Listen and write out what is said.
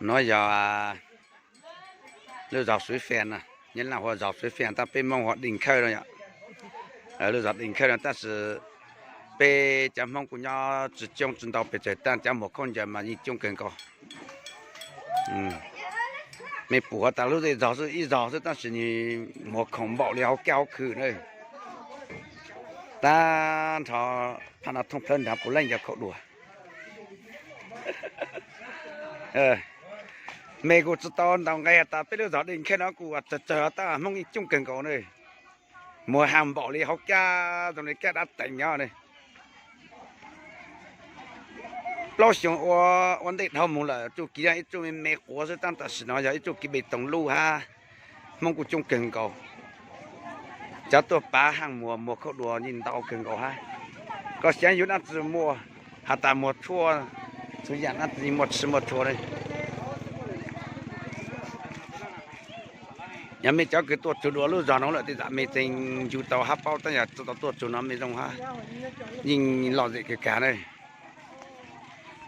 Nuav yog lub zog Suav Fiaj no, Nyab Laj hu zog Suav Fiaj tab peb Moob hu Dij Khawj no yom. Lub zog Dij Khawj no tab sis peb cov Hmoob kuj nyob tsi coob tsi ntau pes tsawg tab cov muag khaub ncaws mas yeej coob kawg nkaus. Mej pum has tas lub zej zog xwb ib zog xwb tab sis nwg muag khoom npaum li hauv kiab hauv khw na. Tag nrho phaj no thooj plhawv nrad puav leej yog khaub dua. Mej kuj tsi tau ntaus nqe has tas peb lub zog Dij Khawj no kuj tsawg tsawg tab Hmoob yeej coob kawg nkaus na. Muag haag npaum li hauv kiab zoo li kiab dab teev nyob ne. Plaub xyoo ua ntej dhau moog lawm txuj kev yog ib txuj me me quav xwb tab tam sim no yog ib txuj kev pes toos luj hab. Hmoob kuj coob kawg nkaus. Cov tuaj pav haaj muag muag khaub dua yeej ntau kawg nkaus hab. Koj xaav yug dlaab tsi muaj, has tas muag tshuaj, txhua yaam dlaab tsi muaj tsi muaj tshuaj ne. Yog mej cov kws tuaj txug dua lub zog no lawm tej zam mej tseem yug tau hab paub tab yog tsi tau tuaj txug no mej zoo hab, yeej lom zem kawg kag na.